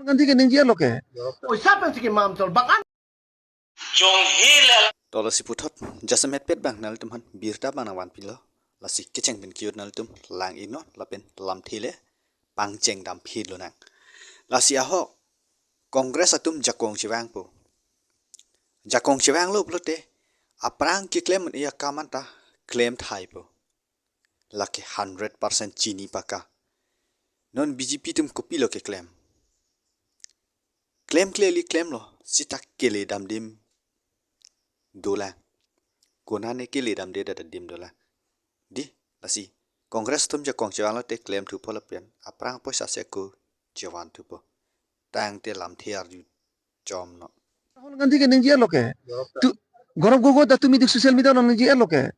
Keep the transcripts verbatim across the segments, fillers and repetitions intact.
Gandhi ke ningje lo ke. Poisa pensi kemam chol bang an. Jong hi le. To lasi puthot jasemet pet bang nangtum aphan birta bang nangvanpilo. Lasi kecheng pen kiut nangtum lang-iknon lapen lamthe le pangcheng dam phit lonang. Lasi ahok Congress atum jakong chevangpo. Jakong chevanglo pulote aphrang keklem un-e akam anta klem thaipo. Lake hundred percent chini paka. Non B J P atum kopilo keklem? Klemkle kali klemlo, sita kele damdim dolang. Konane kele damde dada dim dolang. Di, lasi Congress atum jakong chevanglote klemthupo lapen aphrang poisa seko chevanthupo. Tangte lamthe arju chomnon. Rahul Gandhi ke ningje lo ke. Tu Gaurav Gogoi ta tumi dik social media along ningje lo ke.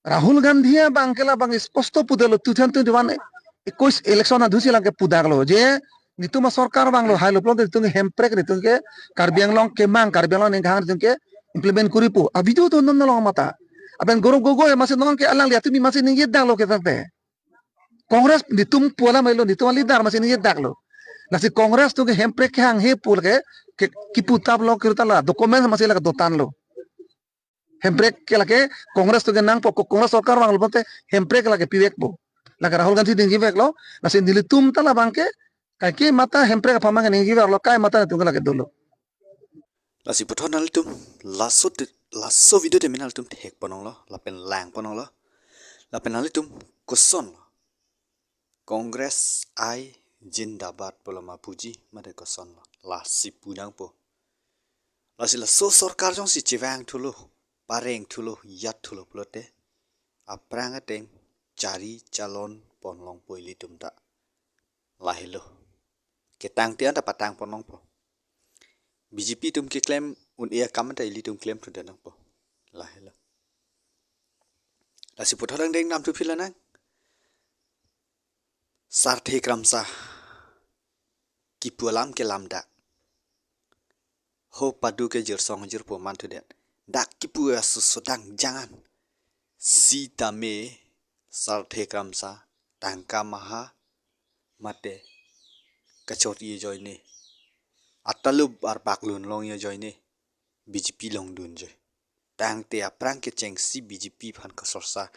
Rahul Gandhi abang ke labang sposto pudaklo two thousand twenty-one ekwis election adhusi lang ke pudaklo je netum asorkar vanglo, hailo pulote netum ke hemprek, netum ke Karbi Anglong kemang, Karbi Anglong ningkang netum ke implement koripo. A video to non nalong mata. Lapen Gaurav Gogoi masi non ke alangli atumi masi ningje daklo ke tangte. Congress netum pu alam helo, netum aleader masi ningje daklo. Lasi Congress atum ke hemprek kehanghe pu lake ke, kiputaplo, kirutalo, document masi lake dotanlo. Hemprek ke lake Congress atum ke nangpo, ko Congress sorkar vanglo pulote hemprek ke lake pivekpo. Lake Rahul Gandhi ningjeveklo, lasi nelitum ta labang ke, kaike mata hemprek aphan abang ke ningjeveklo, kai mata netum ke lake dolo. Lasi puthot nanglitum laso te, laso video tame nanglitum thekponlonglo lapen langponlonglo. Lapen nanglitum kosonlo? Congress ai zindabad pulo ma puji mate kosonlo? Lasi punangpo. Lasi laso sorkar jongsi chevangthulo, parengthulo, yatthulo pulote aphrang ateng chari chalon ponlongpo ilitum ta. Lahelo. Ketangte anta patangponlongpo. B J P atum keklem un-e akam anta ilitum klemthu det nangpo. Lahelo. Lasi puthot angdeng namthu phit lonang. Sarthe Kramsa kipu alam ke lamdak. Ho padu ke jirsong jirpo manthu det. Dak kipu aso sodang jangan. Sitame Sarthe Kramsa tangka maha mate kachot-i ajoine, atalup arpak lunlong-i ajoine B J P longdunjoi. Tangte aphrang kechengsi B J P aphan kasorsa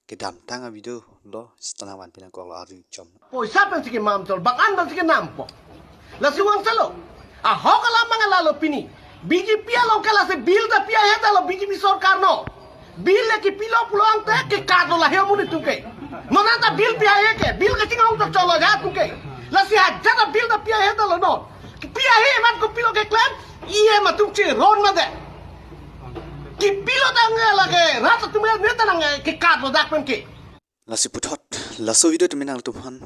kedamtang avideo lo sitana vanpi nangkoklo, arju chom. Poisa pensi kemam chol, bang an pensi kenampo. Lasi vangsetlo. Ahok alam mang lalo pini. B J P along ke lasi bill ta pi ahe ta lo B J P sorkar non. Bill le kipilo pulo tangte kekatlo lahei amonit atum ke. Non anta bill pi ahe ke, bill kachinghon ta cholo ja atum ke. Lasi ajat ta bill ta pi ahe ta lo non. Pi ahe amat kopilo keklem, E M atum cheron mate. Kipilo tangte lake rat atum ke neta nang kekatlo dak pen ke. Lasi puthot laso video tame nangtum aphan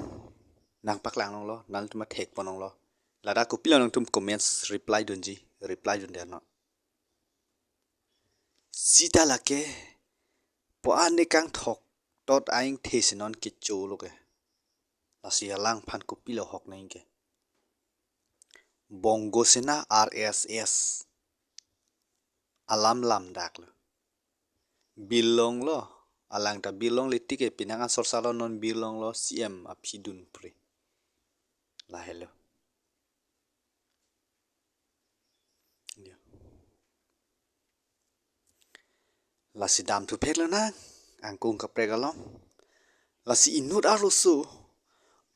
nangpaklanglonglo, nangtum thekponlonglo. Ladak kopilo nangtum comments reply dunji, reply dun det non. Sita lake po-an ne kangthok tot aing thesi non kecho lo ke. Lasi alangphan kopilo hok nang ke. Bongo Sena R S S alam lamdaklo. Bill longlo, alang ta bill longle tik ke penang asorsa lo, non bill longlo C M aphi dunpre. Lahelo. Ya. Lasi damthu phit lonang, angkung kaprek along. Lasi inut arloso,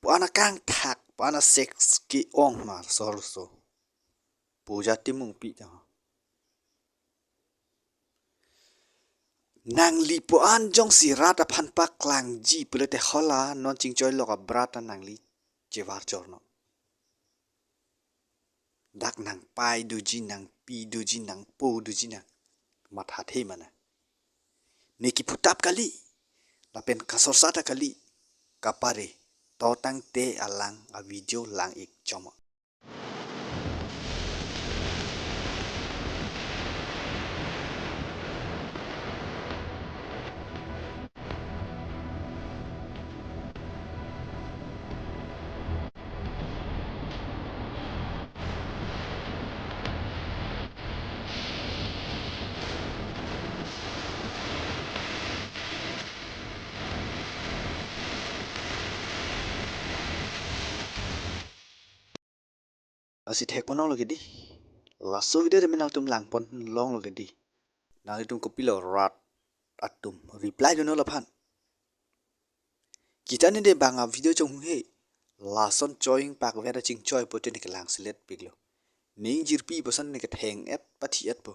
po-an akangthak, po-an asex ke-ong ma arloso. Puja Timungpi ta. Nangli po-an jongsi rat aphan paklangji pulote hala non chingchoi lok abrat ta nangli chevar chorno. Dak nangpai doji, nangpi doji, nangpo doji, nangmathathe ma nang. Ne kiputap kali, lapen kasorsa ta kali, kapare, to tangte alang avideo lang-ik chom. Lasi thek pon longlo ke dei. Laso video tame nangtum lang pon longlo ke dei. Nanglitum kopilo rat atum reply dunnon laphan. Kita ne dei bang a video chonghu he. Lason choi ingpak vera chingchoi pote ne kelang selet piklo. Ning jirpi puson ne ketheng et pathi et po.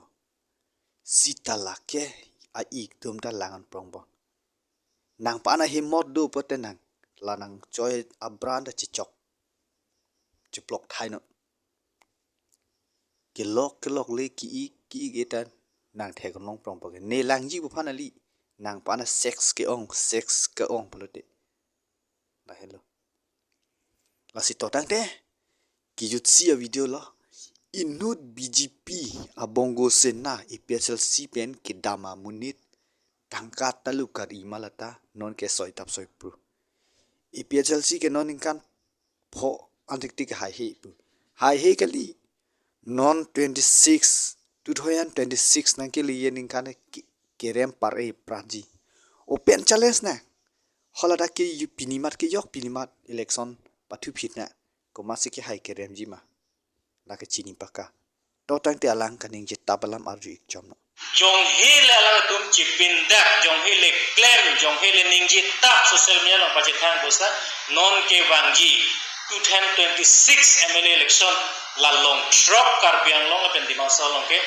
Sita lake a-ik atum ta lang an prong pon. Nangphan ahemot do pote nang la nangchoi abran ta chechok. Cheplok thai non. Kelok kelok le ki-ik ki-ik eta nang thek long prong pake. Ne langji pu aphan kali. Nangphan a sex ke-ong, sex ke-ong pulote. Lahelo. Lasi to tangte kijutsi a video lo. Inut B J P a Bongo Sena A P H L C pen kedam amonit tangka talup kar-i ma lata non ke soi tap soi phru. A P H L C ke non ningkan pho antik tik haihe pu. Haihe kali. Non twenty six, two thousand twenty six nangkeleji aningkan ke, kerem par-e pratji. Open challenge nang. Hala dak ke yu pinimat kejok pinimat election pathu phit nang. Komatsi kehai keremji ma. Lake chini paka. To tangte alang kaningje tap alam arju ik chom non. Jonghe le alang atum chipindak, jonghe le klem, jonghe le ningje tap social media along pachethang pusa, non kevangji two thousand twenty-six M L A election la long throk Karbi Anglong lapen Dima Hasao along ke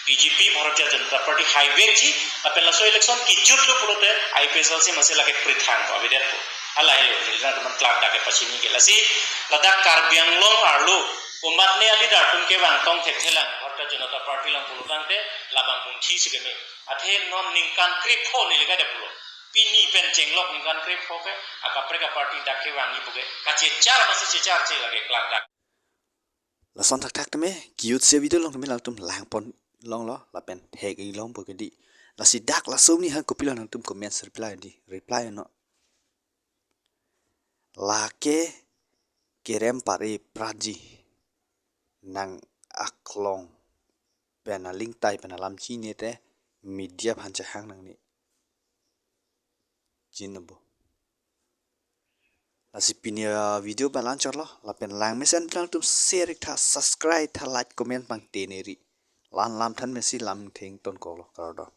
B J P Bharatiya Janata Party haivekji, lapen laso election kijutlo pulote A P H L C masi lake prithang ko abidet po. Hala helo, nilina teman klak dak ke pachini ke lasi, ladak Karbi Anglong arlo komatne a-leader atum kevang tong thekthelang, Bharatiya Janata Party along pulo tangte labang munthi si keme. Athe non ningkan krepho neli kade pulo. Pini pen chenglok ningkan krepho ke, akaprek a-party dak kevangji pu ke. Kachechar masi chechar che lake klak dak. Lason thakthak tame, kijutsi a video along tame nangtum lang pon longlo, lapen thek ik long po ke dei. Lasi dak laso ni hang kopilo nangtum comments reply dei, reply non. Lake kerem par-e pratji nang aklong pen aling tai pen alam chinine te media aphan chehang nangne. Chin bo. Lasi pini a video pen la-an chotlo, lapen lang mesen nangtum share ik tha, subscribe tha, like, comment pangte neri. La-an lam than mesi lam theng ton kolo kardom.